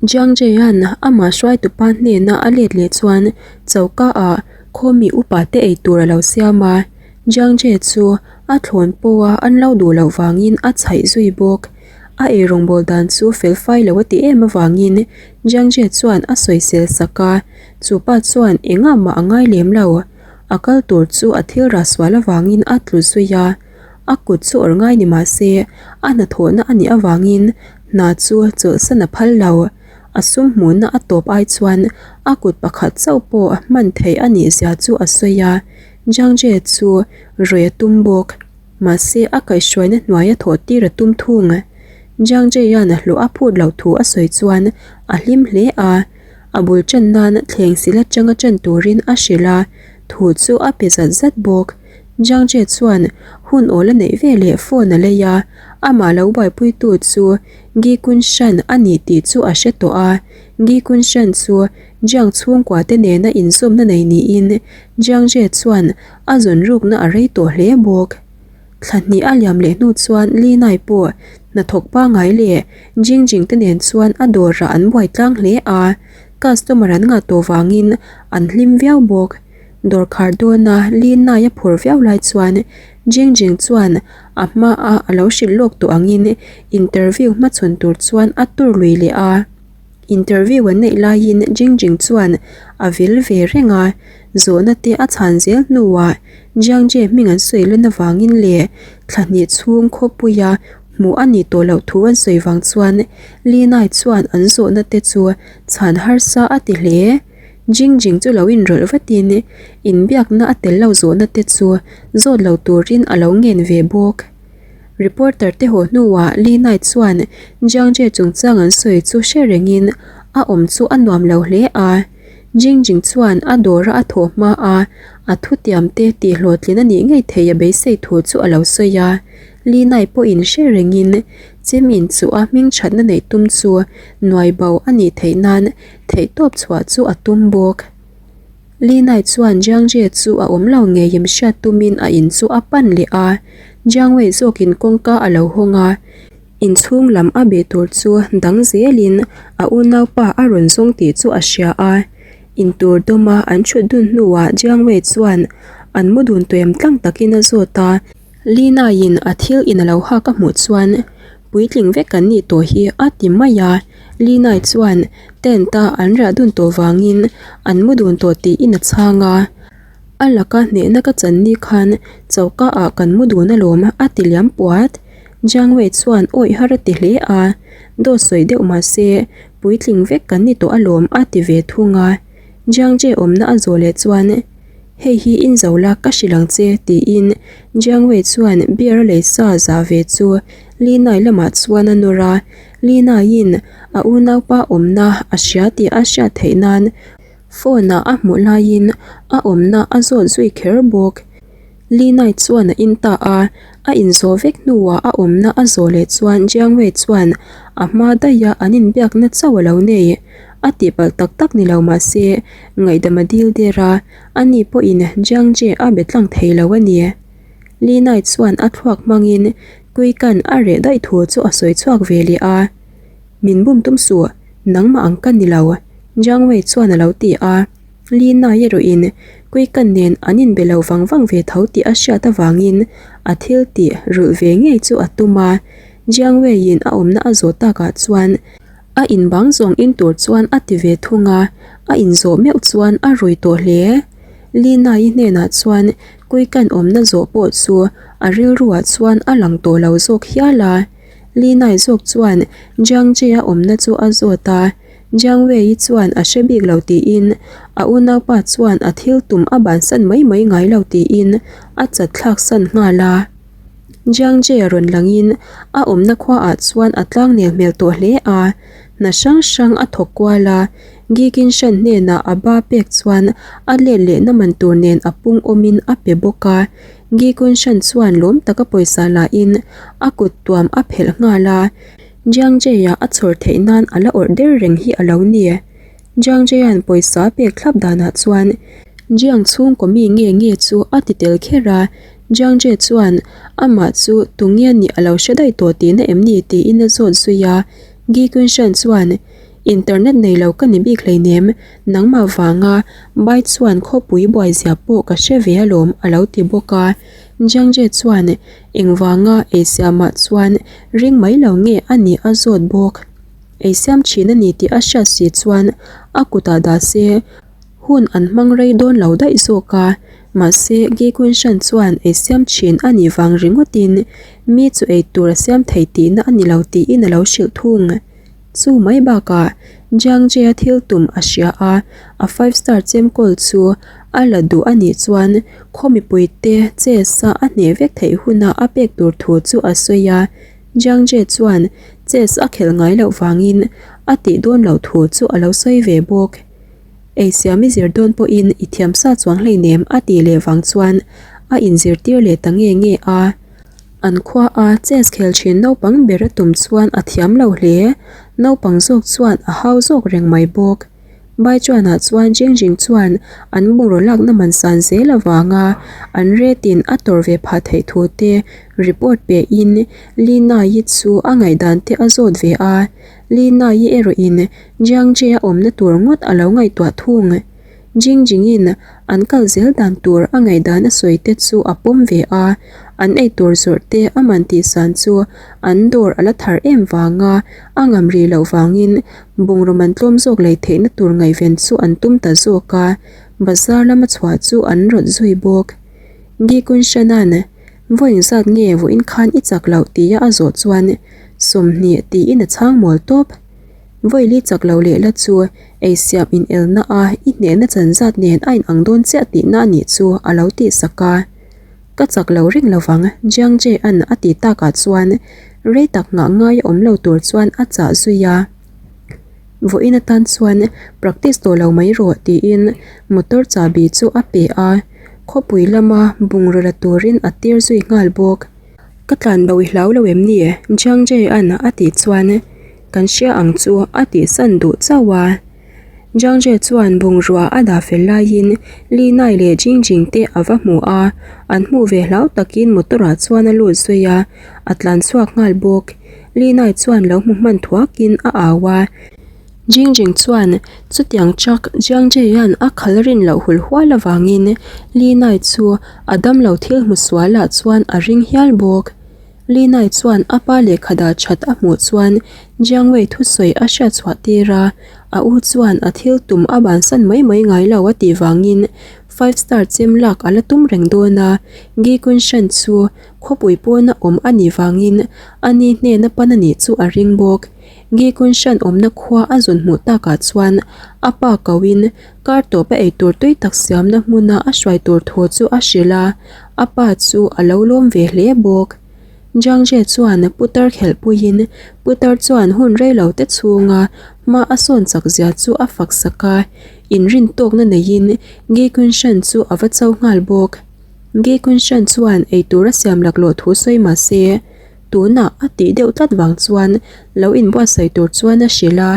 Jiang Jie-a'n amah hruaitupa hnena a let leh chuan choka ah khawmi upa te ei tur a lo siam a, Jiang Jie chu a thlawn pawha an lo duh loh vangin a chhaih zui bawk. A eirawngbawl dan chu fel fai lo a ti em avangin Jiang Jie chuan a sawisel sak a, chupa chuan engah mah a ngai lem lo. A kal tur chu a thil rah sual avangin a tlu zui a, a kut chu awrh ngai ni mah se a hnathawhna a nih avangin hna chu chawlhsan a phal lo. A sum hmuhna a tawp ai chuan a kut pakhat chauh pawh hman theih a nih zia chu a sawi a, Jiang Jie chu rawi a tum bawk. Mahse a kaihhruaina hnuaia thawh tir a tum thung. Jiang Jie-a'n a hlawh a phut loh thu a sawi chuan a hlim hle a. A bul ṭan nan thleng sil aṭanga ṭan turin a hrilh a, thu chu a pe zat zat bawk. Jiang Jie chuan hun awl a neih ve leh phone a lei a, amah lo buaipuitu chu Gi Kun Shan a ni tih chu a hre tawh a. Gi Kun Shan chu Jiang chhungkua te nena inzawmna nei niin Jiang Jie chuan a zawn rukna a rei tawh hle bawk. Thla hnih a liam leh hnu chuan Li Nai pawh hnathawk pangngai leh Jing Jing te nen chuan a dawrah an buai tlang hle a, customer an ngah tawh vangin an hlim viau bawk. Dawr khar dawna Li Nai a phur viau lai chuan Jing Jing chuan a hmaa a lo hrilh lawk tawh angin interview hmachhawn tur chuan a tur lui leh a. Interview an neih laiin Jing Jing chuan a vil ve reng a, zawhna te a chhan zel hnuah Jiang Jie hming an sawi lan avangin leh thla hnih chhung khawpuia hmuh a nih tawh loh thu an sawi vang chuan Li Nai chuan an zawhna te chu chhan harsa a ti hle. Jing Jing chu lo inrawlh vatin inbiakna a tel lo zawhna te chu zawt lo turin a lo ngen ve bawk. Reporter te haw hnuah Lee Knight chuan Jiang Jie chungchang an sawi chu hre rengin a awm chu a nuam lo hle a. Jing Jing chuan a dawra a thawh hma a, a thutiam te tih hlawhtlin a nih ngei thei a beisei thu chu a lo sawi a. Lee Knight pawhin hre rengin chem in chu a hming thatna neih tum chu nuai bo a nih theih nan theihtawp chhuah chu a tum bawk. Li Nai chuan Jiang Jie chu a awm lo ngei em hriat tumin a in chu a pan leh a, Jiang Wei zawkin kawngka a lo hawng a, inchhung lam a be tur chu dang zelin a unaupa a rawn zawng tih chu a hria a, intur dawma an thut dun hnuah Jiang Wei chuan an mu dun tuem tlang takin a zawt a. Li Naiin a thil in a lo hak a hmuh chuan puitling vek kan nih tawh hi a ti mai a, Li Nai chuan tent a an riah dun tawh vangin an mu dun tawh tiin a chhang a, a laka hnehna ka chan ni khan choka ah kan mu dun alawm a ti liam puat. Jiang Wei chuan awih har a ti hle a, dawt sawi deuh mahse puitling vek kan ni tawh alawm a ti ve thung a, Jiang Jie awmna a zawh leh chuan. Hei hi in zo la ka hrilh ang che tiin Jiang Wei chuan beer a lei sa zah ve chu Li Nai lamah chuan a nawr a, Li Naiin a unaupa awmna a hria tih a hriat theih nan phone ah a hmuh laiin a awmna a zawt zui kher bawk. Li Nai chuan a in ta a, a inzawh vek hnuah a awmna a zawh leh chuan Jiang Wei chuan a hma daih a an inbiakna chauh a lo nei. A tihpalh tak tak ni lo mah se ngaihdam a dil der a, ani pawhin Jiang Jie a be tlang thei lo a ni. Li Nai chuan a thluak hmangin Kuikan a reh daih thu chu a sawi chhuak ve leh a, Min bum tum suh, nangmah ang ka ni lo, Jiang Wei chuan a lo ti a. Li Nai erawhin Kuikan nen an inbe lo vang vang ve tho tih a hriat avangin a thil tih rulh ve ngei chu a tum a. Jiang Wei-in a awmna a zawh takah chuan A inbang zawng in tur chuan a ti ve thung a, a inzawh meuh chuan a rui tawh hle. Lina-i hnenah chuan Kuikan awmna zawh pawh chu a rilruah chuan a lang tawh lo zawk hial a. Lina-i zawk chuan Jiang Jie-a awmna chu a zawt a, Jiang Wei-i chuan a hre bik lo tiin a unaupa chuan a thil tum a bansan mai mai ngai lo tiin a chat thlak san nghal a. Jiang Jie a rawn langin a awmna khuaah chuan a tlangnel hmel tawh hle a, hna hrang hrang a thawk kual a, Gi Kin Shan hnenah a ba pek chuan a let lehna man tur nen a pung awmin a pe bawk a, Gi Kun Shan chuan lawm taka pawisa lahin a kut tuam a phelh nghal a, Jiang Jie-a a chhawr theih nan a la awrh der reng hi a lo ni. Jiang Jie-a'n pawisa a pek thlap danah chuan Jiang chhungkaw mi nge nge chu a ti tel kher a, Jiang Jie chuan amah chu tunge nih a lo hre daih tawh tihna em ni tiin a zawt zui a, Gi Kunshan chuan, Internet nei lo ka ni bik hleinem, nangmah vanga Bai chuan khawpui buaizia pawh ka hre ve alawm a lo ti bawk a. Jiang Jie chuan engvanga eisiamah chuan ring mai lo nge a nih a zawt bawk. Eisiam thin a ni tih a hriat si chuan a kutah dah se hun an hmang rei dawn lo daih zawk a. Mahse Gi Kunshan chuan eisiam thin a nih vang ringawtin mi chu ei tur a siam thei tihna a ni lo tiin a lo hrilh thung. Chu mai bakah Jiang Jia thil tum a hria a, a five star chemkawl chu a la duh a nih chuan khaw mipuite chess a a hneh vek theih huna a pek tur thu chu a sawi a. Jiang Jia chuan chess a khelh ngai loh vangin a tih dawn loh thu chu a lo sawi ve bawk. Eisiam i zir dawn pawhin i thiam sa chuang hleinem a tih leh vang chuan a inzirtir leh ta nge nge a. An khua a chess khel thin naupang ber a tum chuan a thiam lo hle. Naupang zawk chuan a hau zawk reng mai bawk. Baichuanah chuan Jingjing chuan an bungraw lakna man san zel avanga an retin a tawrh ve phah theih thu te report pe in Li Nai-i chu a ngaihdan te a zawt ve a. Li Nai-i erawh in Jiangji a awmna tur ngawt a lo ngaihtuah thung. Jingjingin an kal zel dan tur a ngaihdan a sawi te chu a pawm ve a, an eitur zawrh te a man tihsan chu an dawr a la thar em vanga a ngam rih loh vangin bungraw man tlawm zawk lei theihna tur ngaihven chu an tum ta zawk a, bazar lama chhuah chu an rawt zui bawk. Gi Kunshanan, Vawiin zat nge vawiin khan i chak loh tia a zawh chuan 20 tiin a chhang mawl tawp. Vawili chak lo leh la chu eisiam inelna a i hnehna chan zat nen a inang dawn chiah tihna a nih chu a lo tih sak a. Ka chak lo reng lovang Jiang Jie-a'n a ti takah chuan rei tak nghah ngai a awm lo tur chuan a chah zui a. Vawiin atan chuan practice tawh lo mai rawh tiin motor chahbi chu a pe a, khawpui lama bungraw la turin a tir zui nghal bawk. Ka tlan bo i hlau lo em ni? Jiang Jie-a'n a tih chuan Kan hria ang chu a tihsan duh chauh a. Jiang Jie chuan bungrua a dah fel laiin Li Nai leh Jing Jing te a va hmu a, an hmuh ve hlau takin motor ah chuan a lut zui a, a tlan chhuak nghal bawk. Li Nai chuan lo hmu hman thuakin a au a. Jing Jing chuan chutiang truck Jiang Jie-a'n a khal rin loh hul hual avangin Li Nai chu a damlo thil hmu sualah chuan a ring hial bawk. Linai chuan a pa lehkha dah that a hmuh chuan Jiang Wei thusawi a hriat chhuah tir a, a u chuan a thil tum a bansan mai mai ngai lo a tih vangin five star chem lak a la tum reng dawn a, Gi Kunshan chu khawpui pawna awm a nih vangin a ni hnena pan a nih chu a ring bawk. Gi Kunshan awmna khua a zun hmuh takah chuan a pa koin kar tawp a eitur tui tak siamna hmuna a hruai tur thu chu a hrilh a, a pa chu a lo lawm ve hle bawk. Jiang Jie chuan putar khelhpuiin putar chuan hun rei lo te chhunga hma a sawn chak zia chu a fak sak a, inrin tawkna neiin Gi Kunshan chu a va cho nghal bawk. Gi Kunshan chuan eitur a siam laklawh thu sawi mah se, Tunah a tih deuh tlat vang chuan lo inbuatsaih tur chuan a hrilh a,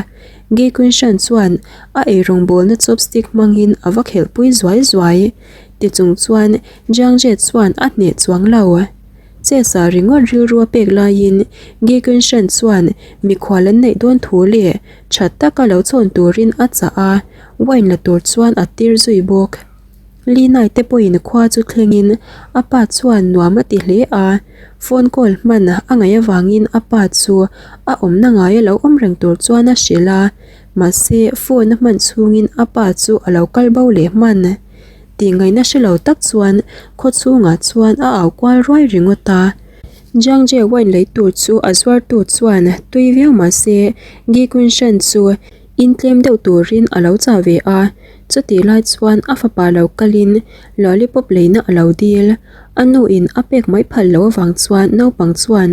Gi Kunshan chuan a eirawngbawlna chopstick hmangin a va khelhpui zuai zuai. Tichung chuan Jiang Jie chuan a hneh chuang lo. Chess-ah ringawt rilru a pek laiin Gi Kunshan chuan mikhual an neih dawn thu leh tha taka lo chhawn turin a chah a, wine la tur chuan a tir zui bawk. Linai te pawhin khua chu thlengin a pa chuan nuam a ti hle a, phone call hman a ngaih avangin a pa chu a awmna ngai a lo awm reng tur chuan a hrilh a, mahse phone a hman chhungin a pa chu a lo kal bo leh hman. Tih ngaihna hre lo tak chuan khaw chhungah chuan a au kual ruai ringawt a. Jiang Jie wine lei tur chu a zuartu chuan tui viau mahse Gi Kunshan chu intlem deuh turin a lo chah ve a. Chutih lai chuan a fapa lo kalin lollipop leina a lo dil. A nuin a pek mai phal loh avang chuan naupang chuan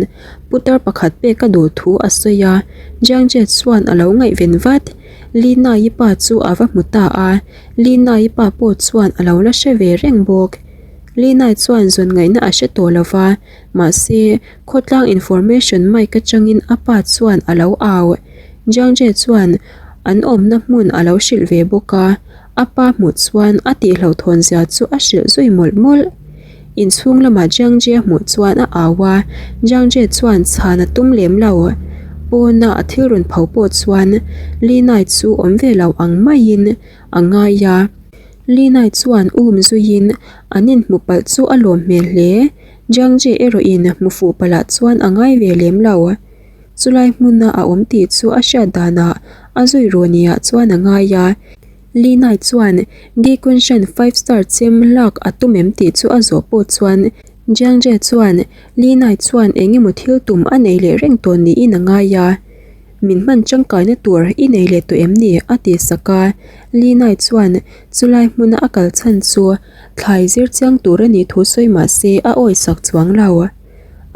putar pakhat pek a duh thu a sawi a, Jiang Jie chuan a lo ngaihven vat. Li Nai-i pa chu a va hmu ta a, Li Nai-i pa pawh chuan a lo la hre ve reng bawk. Li Nai chuan zawn ngaihna a hre tawh lo va, mahse khawtlang information mic atangin a pa chuan a lo au. Jiang Jie chuan an awmna hmun a lo hrilh ve bawk a, a pa hmuh chuan a tihhlauhthawn zia chu a hrilh zui mawlh mawlh. Inchhung lamah Jiang Jie hmuh chuan a au a, Jiang Jie chuan chhan a tum lem lo. Pawna a thil rawn pho pawh chuan Linai chu awm ve lo ang maiin a ngai a. Linai chuan um zuiin an inhmu palh chu a lawm hmel hle. Jiangji erawhin hmu fuh palh ah chuan a ngai ve lem lo. Chulai hmuna a awm tih chu a hriat danah a zui ru niah chuan a ngai a. Linai chuan Gi Kunshan five star chem lak a tum em tih chu a zawh pawh chuan Jiangje chuan Linai chuan eng emaw thil tum a nei leh reng tawh niin a ngai a. Min hman tangkaina tur i nei leh tawh em ni? a ti sak a. Linai chuan chulai hmuna a kal chhan chu thlai zir chiang tur a nih thu sawi mah se a awi sak chuang lo.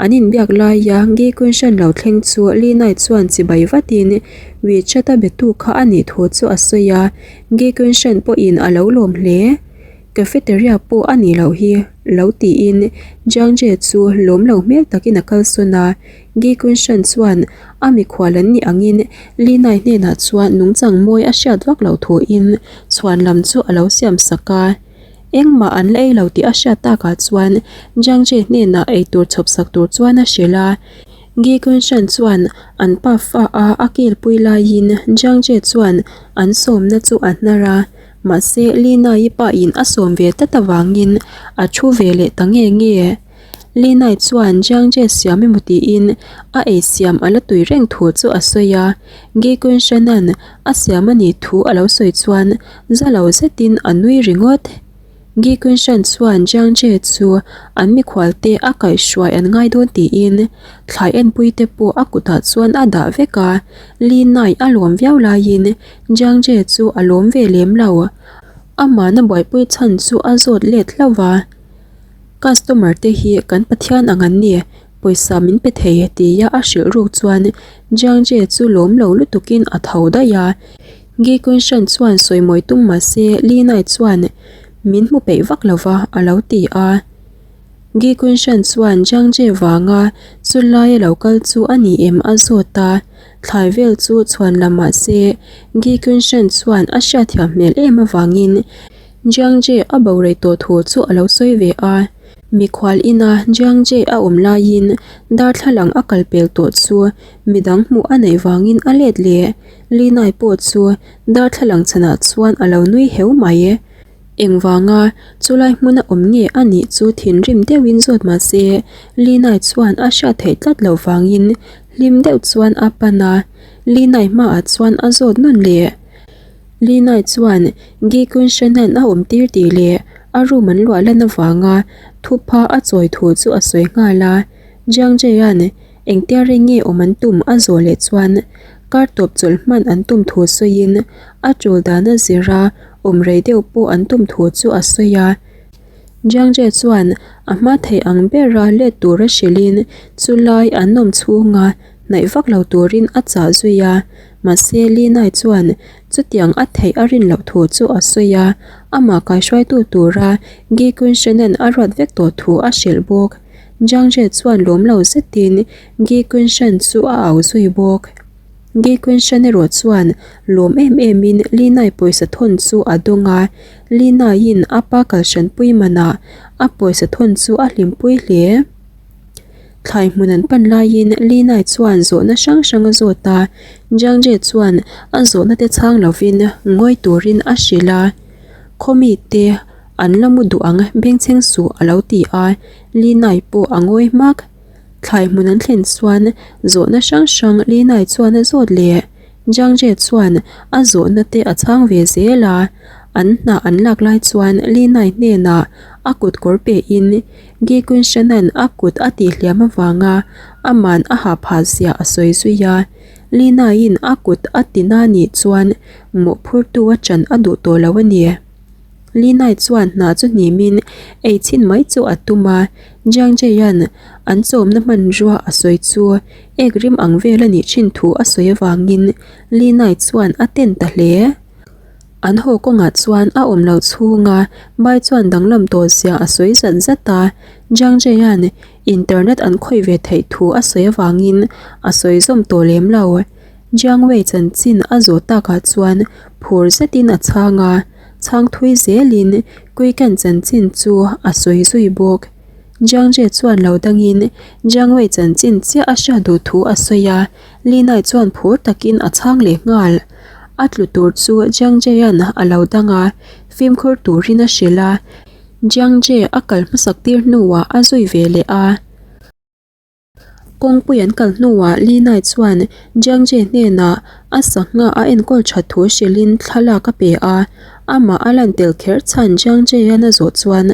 An inbiak laia Gi Kunshan lo thleng chu Linai chuan chibai vatin WeChat a betu kha a nih thu chu a sawi a, Gi Kunshan pawhin a lo lawm hle. Cafeteria pawh a nih loh hi lo tiin Jiang Jie chu lawm lo hmel takin a kalsawn a, Gi Kunshan chuan a mikhual an nih angin Linai hnenah chuan nungchang mawi a hriat vak loh thuin chhuan lam chu a lo siam sak a. Engmah an la ei lo tih a hriat takah chuan Jiang Jie hnenah eitur chhawp sak tur chuan a hrilh a. Gi Kunshan chuan an pa fa a a kilpui laiin Jiang Jie chuan an sawmna chu a hnar a, mahse Li Nai-i pahin a sawm ve tlat avangin a thu ve leh ta nge nge. Li Nai chuan Jiang Jie siam emaw tiin a ei siam a la tui reng thu chu a sawi a, Gi Kunshan-a'n a siam a nih thu a lo sawi chuan za lo zetin a nui ringawt. Gi Kunshan chuan Jiang Jie chu an mikhualte a kaihhruai an ngai dawn tiin thlai enpuite pawh a kutah chuan a dah vek a, Li Nai a lawm viau laiin Jiang Jie chu a lawm ve lem lo. Amahna buaipui chhan chu a zawt let hlauh va. Customer te hi kan Pathian ang an ni, pawisa min pe thei tia a hrilh ruk chuan Jiang Jie chu lawm lo lutukin a tho daih a. Gi Kunshan chuan sawimawi tum mah se Li Nai chuan min hmu peih vak lo va a lo ti a. Gi Kunshan chuan Jiang Jie vanga chu laia lo kal chu a ni em a zawt a, thlai vel chu chhuan la mah se Gi Kunshan chuan a hriatthiam hmel em avangin Jiang Jie a bo rei tawh thu chu a lo sawi ve a. Mikhual ina Jiang Jie a awm laiin darthlalang a kal pel tawh chu midang hmuh a neih vangin a let leh. Li Nai pawh chu darthlalang chhanah chuan a lo nui heu mai. Engvanga chulai hmuna awm nge a nih chu thinrim deuhin zawt mah se Li Nai chuan a hriat theih tlat loh vangin hlim deuh chuan a pan a, Li Nai hmaah chuan a zawt nawn leh. Li Nai chuan Gi Kun Shan-a'n a awm tir tih leh a room an luah lan avanga thupha a chawi thu chu a sawi nghal a. Jiang Jie-a'n engtia rei nge awm an tum a zawh leh chuan kar tawp chawlh hman an tum thu sawiin a tul dan a zir a, awm rei deuh pawh an tum thu chu a sawi a. Jiang Jie chuan a hma theih ang bera let tura hrilhin chulai an awm chhunga hnaih vak lo turin a chah zui a. Mahse, Li Nai chuan chutiang a theih a rin loh thu chu a sawi a, amah kaihruaitu tura Gi Kunshan-a'n a ruat vek tawh thu a hrilh bawk. Jiang Jie chuan lawm lo zetin Gi Kunshan chu a au zui bawk. Gi Kunshan erawh chuan lawm em emin Li Nai pawisa thawn chu a dawng a, Li Naiin a pa kalhranpui manah a pawisa thawn chu a hlimpui hle. Thlai hmun an pan laiin Li Nai chuan zawhna hrang hrang a zawt a, Jiang Jie chuan a zawhna te chhang lovin ngawi turin a hrilh a, Khaw mite an la mu duh ang bengchheng suh a lo ti a, Li Nai pawh a ngawi hmak. Thlai hmun an thlen chuan zawhna hrang hrang Li Nai chuan a zawt leh. Jiang Jie chuan a zawhna te a chhang ve zel a, an hna an lak lai chuan Li Nai hnenah a kut kawr pehin Gi Kunshan-a'n a kut a tihhliam avanga aman a ha phah zia a sawi zui a, Li Nai-in a kut a ti na nih chuan mawhphurtu a chan a duh tawh lo a ni. Li Nai chuan hna chu hnimin ei chhin mai chu a tum a, Jiang Jie-a'n an chawmna hmanrua a sawi chu ek rim ang vel a nih thin thu a sawi avangin Li Nai chuan a ten ta hle. An haw kawngah chuan a awm loh chhunga Bai chuan danglam tawh zia a sawi zat zat a, Jiang Jie-a'n internet an khawih ve theih thu a sawi avangin a sawi zawm tawh lem lo. Jiang Wei chanchin a zawh takah chuan phur zetin a chhang a, chhang thui zelin Kuiken chanchin chu a sawi zui bawk. Jiang Jie chuan lo dangin Jiang Wei chanchin chiah a hriat duh thu a sawi a, Li Nai chuan phur takin a chhang leh nghal. A tlu tur chu Jiang Jie-a'n a lo dang a, fimkhur turin a hrilh a, Jiang Jie a kal hmasak tir hnuah a zui ve leh a. Kawngpui an kal hnuah Li Nai chuan Jiang Jie hnenah a sangha a enkawl that thu hrilhin thlalak a pe a, amah a lan tel kher chhan Jiang Jie-a'n a zawh chuan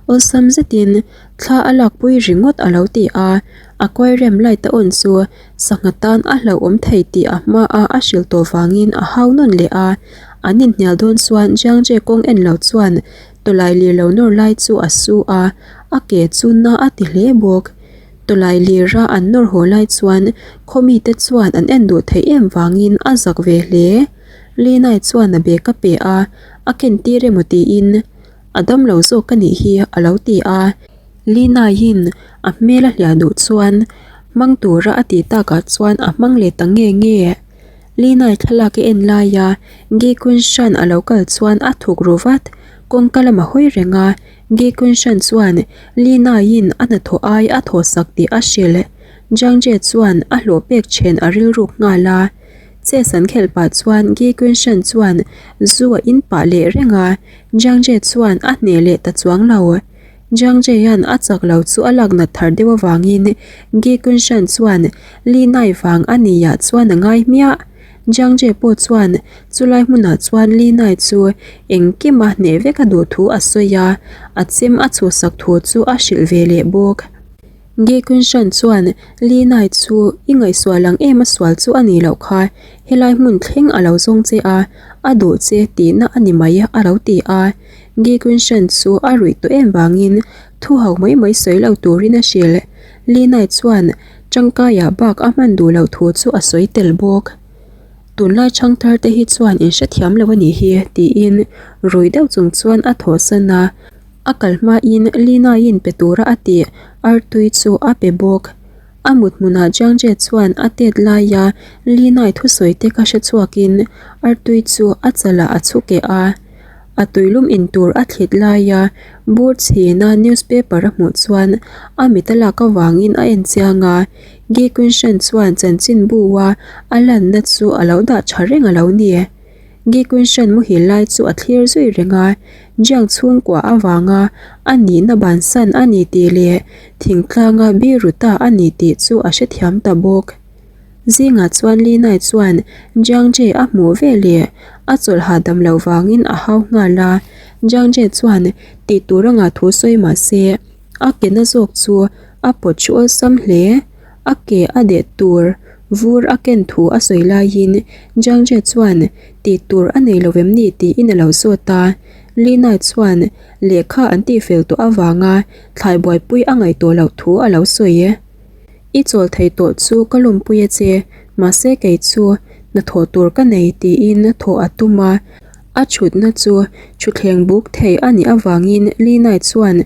awlsam zetin thla a lakpui ringawt a lo ti a, aquarium light a on chu sangha tan a hlauhawm thei tih a hmaa a hrilh tawh vangin a hau nawn leh a, an inhnial dawn chuan Jiang Jie kawng en lo chuan tawlai lir lo nawr lai chu a su a, a ke chu na a ti hle bawk. Tawlai lira an nawr haw lai chuan khaw mite chuan an en duh theih em vangin a zak ve hle. Linai chuan a bag a pe a, a ken tir emaw tiin a damlo zawk ka nih hi a lo ti a. Linaiin a hmel a hliah duh chuan hmang tura a tih takah chuan a hmang leh ta nge nge. Linai thlalak a en laia Gi Kunshan a lo kal chuan a thuk ru vat. Kawngka lam a hawi reng a, Gi Kunshan chuan Linaiin a hnathawh ai a thawhsak tih a hrilh. Jiang Jie chuan a hlawh pek then a rilruk nghal a. Chess an khelh pah chuan Gi Kunshan chuan zu a in pah leh reng a, Jiang Jie chuan a hneh leh ta chuang lo. Jiang Jie-a'n a chak lo chu a lak nat thar deuh avangin Gi Kunshan chuan Linai vang a nia chuan a ngai hmiah. Jiang Jie pawh chuan chulai hmunah chuan Li Nai chu engkima hneh vek a duh thu a sawi a, a chem a chhuhsak thu chu a hrilh ve leh bawk. Gi Kunshan chuan Li Nai chu i ngaihsual ang em a sual chu a nih loh kha, helai hmun thleng a lo zawng che a, a duh che tihna a ni mai a lo ti a. Gi Kunshan chu a ruih tawh em vangin thu ho mai mai sawi lo turin a hrilh. Li Nai chuan Tangkaiah bak a hman duh loh thu chu a sawi tel bawk. Tunlai chhangthar te hi chuan in hrethiam lo a nih hi tiin rui deuh chung chuan a thawhsan a, a kal hmain Lina-in pe tura a tih artui chu a pe bawk. A mut hmunah Jiangje chuan a tet laia Lina-i thusawi te kha hrechhuakin artui chu a chalah a chhu keh a. A tuilum in tur a thlit laia bur chhina newspaper a hmuh chuan a mit a lak avangin a en chiang a, Gi Kunshan chuan chanchinbu a a lanna chu a lo dah tha reng a lo ni. Gi Kunshan muhil lai chu a thlir zui reng a, Jiang chhungkua avanga a nihna bansan a ni tih leh thingtlanga biru ta a ni tih chu a hrethiam ta bawk. Zingah chuan Li Nai chuan Jiang Jie a hmuh ve leh a chawlh hahdam loh vangin a hau nghal a, Jiang Jie chuan tih tur anga thu sawi mah se a ke na zawk chu a pawt thu awlsam hle. A ke a deh tur vur a ken thu a sawi laiin Jiang Jie chuan tih tur a nei lo em ni tiin a lo zawt a, Li Nai chuan lehkha an tihfel tawh avanga thlai buaipui a ngaihtuah loh thu a lo sawi. I chawl thei tawh chu ka lawmpui a che, mahse kei chu hnathawh tur ka nei tiin thawh a tum a, a thutna chu thutthleng buk thei a nih avangin Lina chuan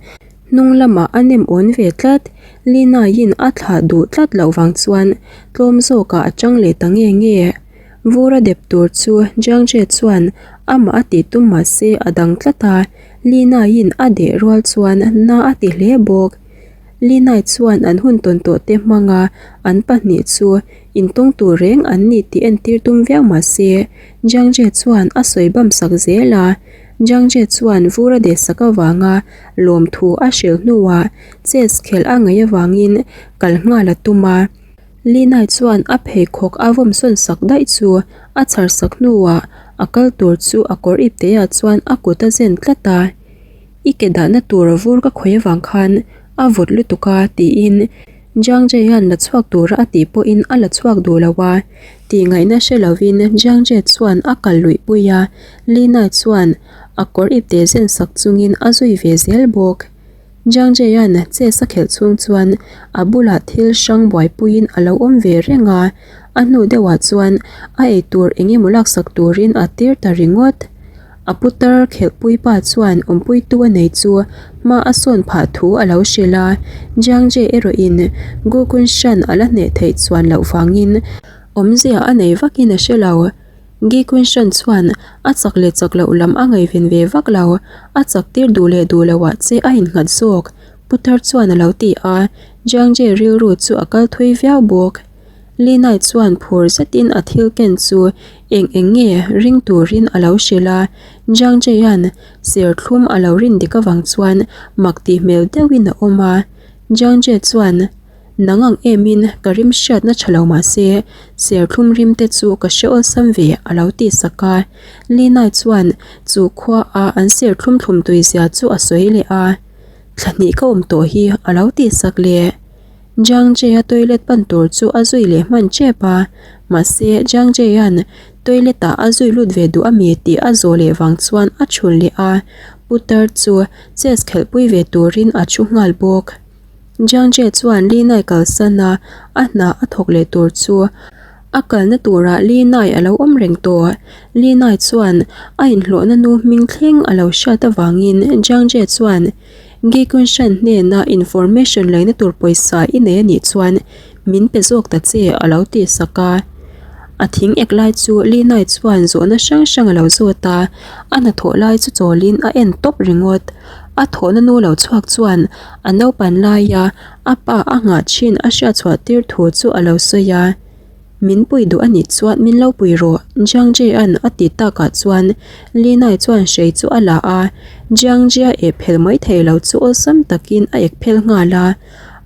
hnung lamah a nem awn ve tlat, Lina-in a thlah duh tlat loh vang chuan tlawm zawkah a chang leh ta nge nge. Vur a dep tur chu Jiangzhe chuan amah a tih tum mahse a dang tlat a, Lina-in a deh rual chuan na a ti hle bawk. Linai chuan an hun tawn tawh te hmanga an pahnih chu intawng tur reng an ni tih entir tum viau mah se, Jiangje chuan a sawi bam sak zel a. Jiangje chuan vur a deh sak avanga lawmthu a hrilh hnuah chess khelh a ngaih avangin kal nghal a tum a. Linai chuan a pheikhawk a vawm sawn sak daih chu a chhar sak hnuah a kal tur chu a kawr ipteah chuan a kut a zen tlat a. I ke dahna tur vur ka khawih avang khan a vawt lutuk a tiin Jiang Jie hian la chhuak tura a tih pawhin a la chhuak duh lo a, tih ngaihna hre lovin Jiang Jie chuan a kal luih pui a, Li Nai chuan a kawr ipte zen sak chungin a zui ve zel bawk. Jiang Jie hian chess a khelh chhung chuan a bulah thil hrang buaipuiin a lo awm ve reng a, a hnu deuhah chuan a eitur eng emaw laksak turin a tir ta ringawt. A putar khelhpui pa chuan awmpuitu a nei chu hma a sawn phah thu a lo hrilh a, Jiang Jie erawhin Gu Kunshan a la hneh theih chuan loh vangin awmzia a nei vakin a hre lo. Gi Kunshan chuan a chak leh chak loh lam a ngaihven ve vak lo, a chak tir duh leh duh loh ah che a innghat zawk. Putar chuan a lo ti a, Jiang Jie rilru chu a kal thui viau bawk. Li Nai chuan phur zetin a thil ken chu eng eng nge ring turin a lo hrilh a, Jiang Jie-a'n serthlum a lo rin dik avang chuan mak tih hmel deuhin a awm a. Jiang Jie chuan, Nang ang emin ka rim hriatna tha lo mah se, serthlum rim te chu ka hre awlsam ve a lo ti sak a. Li Nai chuan chu khua a an serthlum thlum tui zia chu a sawi leh a, Thla hnih ka awm tawh hi a lo ti sak leh. Jiang Jie-a toilet pan tur chu a zui leh hman tep a, mahse Jiang Jie-a'n toilet-ah a zui lut ve duh a mi tih a zawh leh vang chuan a thul leh a, putar chu chess khelhpui ve turin a thu nghal bawk. Jiang Jie chuan Li Nai kalsan a, a hna a thawk leh tur chu a kalna turah Li Nai a lo awm reng tawh. Li Nai chuan a inhlawhna nu hming thleng a lo hriat avangin Jiang Jie chuan Gi Kunshan hnena information leina tur pawisa i nei anih chuan min pe zawk ta che a lo ti sak a. A thing ek lai chu Li Nai chuan zawhna hrang hrang a lo zawt a, a hnathawh lai chu chawlin a en tawp ringawt. A thawhna nu lo chhuak chuan a naupan laia a pa a nghah thin a hriatchhuah tir thu chu a lo sawi a. Min pui duh a nih chuan min lo pui rawh, Jiang Jie-a'n a ti takah chuan Li Nai chuan hrei chu a la a, Jiang Jie-a eh phel mai thei lo chu awlsam takin a ek phel nghal a.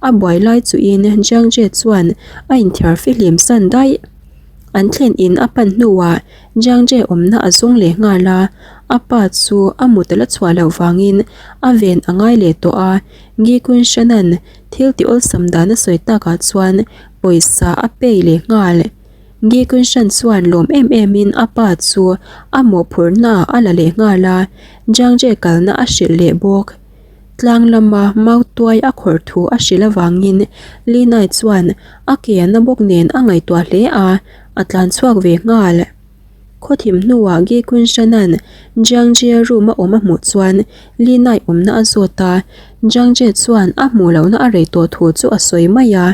A buai lai chuhin Jiang Jie chuan a inthiar fihlim san daih. An thlen in a pan hnuah Jiang Jie awmna a zawng leh nghal a, a pa chu a mut a la chhuah loh vangin a ven a ngai leh tawh a, Gi Kunshan-a'n thil ti awlsam dan a sawi takah chuan pawisa a pay leh nghal. Gi Kunshan chuan lawm em em in a pa chu a mawhphurhna a la leh nghal a, Jiang Jie kalna a hrilh leh bawk. Tlang lama mau tuai a khawrh thu a hrilh avangin Li Nai chuan a ke a na bawk nen a ngaihtuah hle a, a tlan chhuak ve nghal. Khawthim hnuah Gi Kunshan-a'n Jiang Jie room a awm a hmuh chuan Li Nai awmna a zawt a, Jiang Jie chuan a hmuh lohna a rei tawh thu chu a sawi mai a.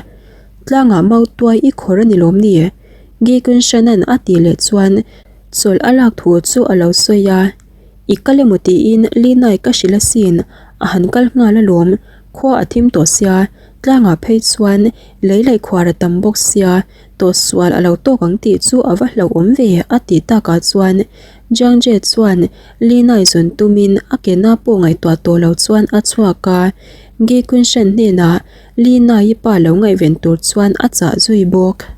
Tlangah mau tuai i khawr a ni lawm ni? Gi Kunshan-a'n a tih leh chuan chawlh a lak thu chu a lo sawi a. I kal emaw tiin Li Nai ka hrilh asin, a han kal nghal alawm, khua a thim tawh sia, tlangah phei chuan lei laih khuar a tam bawk sia, tawhsual a lo tawk ang tih chu a va hlauhawm ve a tih takah chuan Jiang Jie chuan Li Nai zawn tumin a ke na pawh ngaihtuah tawh lo chuan a chhuak a, Gi Kunshan hnenah Li Nai-i pa lo ngaihven tur chuan a chah zui bawk.